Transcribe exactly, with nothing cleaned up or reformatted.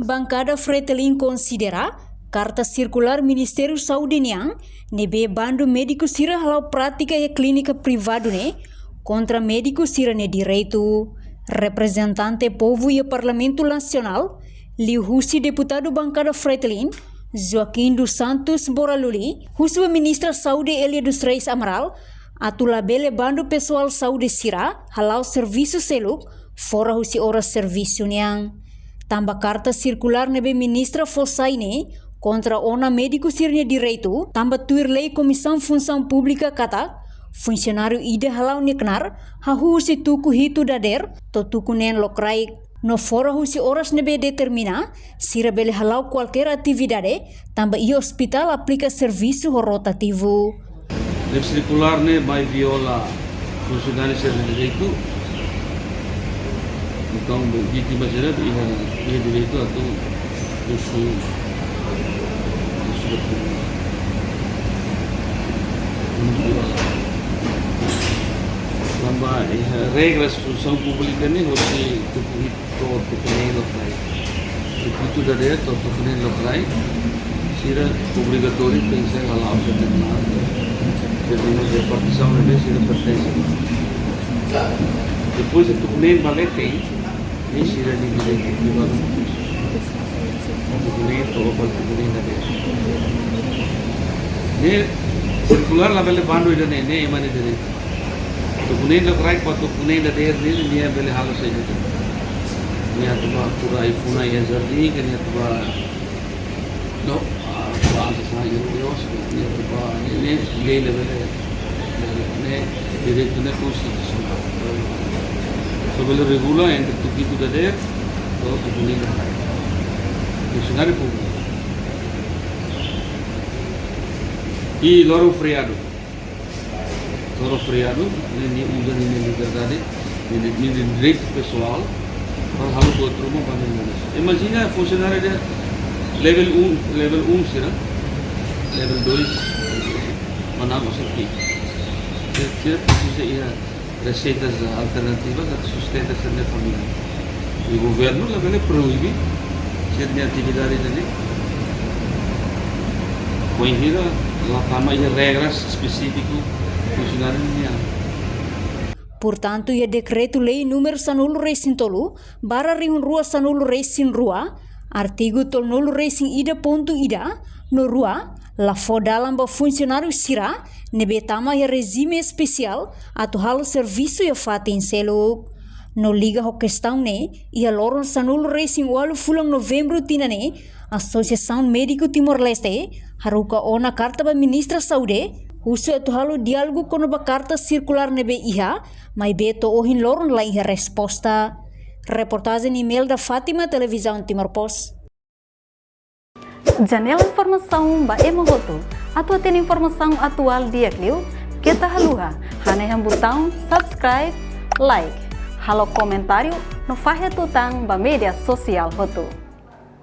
Bankada Fretilin konsidera karta sirkulár Ministériu Saúde nian, ne'ebé bandu médiku sira hala'o prátika iha klínika privadu ne'e kontra médiku sira-nia direitu. Reprezentante povu iha Parlamentu Nasionál, liuhusi deputadu bankada Fretilin, Joaquim dos Santos Boraluli, husu ba Ministra Saúde Elia dos Reis Amaral atu labele bandu pesoál saúde sira hala'o servisu seluk fora husi oras servisu nian. Tanba karta sirkulár ne'ebé ministra fó sai ne'e kontra ona médiku sira-nia direitu, tanba tuir lei Komisaun Funsaun Públika katak funsionáriu ida hala'o nia knaar hahú husi tuku hitu dadeer to'o tuku neen lokraik. No fora husi oras ne'ebé determina, sira bele hala'o kualkér atividade, tanba iha ospitál aplika servisu ho rotativu. Lei sirkulár ne'e mai viola funsionáriu sira-nia direitu. Entaun, vítima sira iha, iha direitu atu husu, husu. Tanba iha regras funsaun públika ne'e hosi tuku hitu to'o tuku neen lokraik. Tuku hitu dadeer to'o tuku neen lokraik, sira obrigatóriu tenke hala'o veterináriu. Veterináriu repartisaun ne'e sira pertense. Depois de tuku neen ba leten, ne'e sira-nia direitu privadu. Tuku neen to'o ba tuku neen dadeer. Ne'e sirkulár labele bandu ida-ne'e, ne'e ema nia direitu. Tuku neen lokraik ba tuku neen dadeer ne'e, nia bele halo saida de'it. Nia atu ba kuda ai-funan iha jardín, ka nia atu ba, no, ah, ba asa sa iha kios, nia atu ba, ne'e, ne'e, ne'e, ne'e, ne'e, ne'e direitu ne'e konstitusionál. Só bele regula entre tuku hitu dadeer to'o tuku neen lokraik. Funsionáriu públiku. I loron feriadu. Loron feriadu, ne'e nia uza nia liberdade, nia, nia, nia direitu pesoál, para halo buat ruma ba nia moris. Imajina funsionáriu ida level um, level um sira, level dois, mana masuk ki. Sira, sira presiza iha reseitas alternativas atu sustenta sira-nia família. I governu labele proibe sira-nia atividade ne'e. Bainhira la tama iha regras espesífiku funsionáriu nian. Portantu, iha Dekretu-Lei númeru sanulu-resin-tolu barra rihun rua sanulu-resin-rua, artigu tolunulu-resin-ida pontu ida no rua, la fó dalan ba funsionáriu sira ne'ebé tama iha rejime espesiál atu halo servisu iha fatin seluk. No liga ho kestaun ne'e, iha loron sanulu-resin-ualu fulan Novembru tinan ne'e, Asosiasaun Médiku Timor-Leste haruka ona karta ba Ministra Saúde, husu atu halo diálogu kona-ba karta sirkulár ne'ebé iha, maibé to'o ohin loron la iha resposta. Reportajen Imelda Fátima, Televizaun Timor Post. Janela informasaun ba ema hotu. Atu hatene informasaun atuál di'ak liu, keta haluha hanehan butaun subscribe, like, halo komentáriu no fahe tutan ba média sosiál hotu.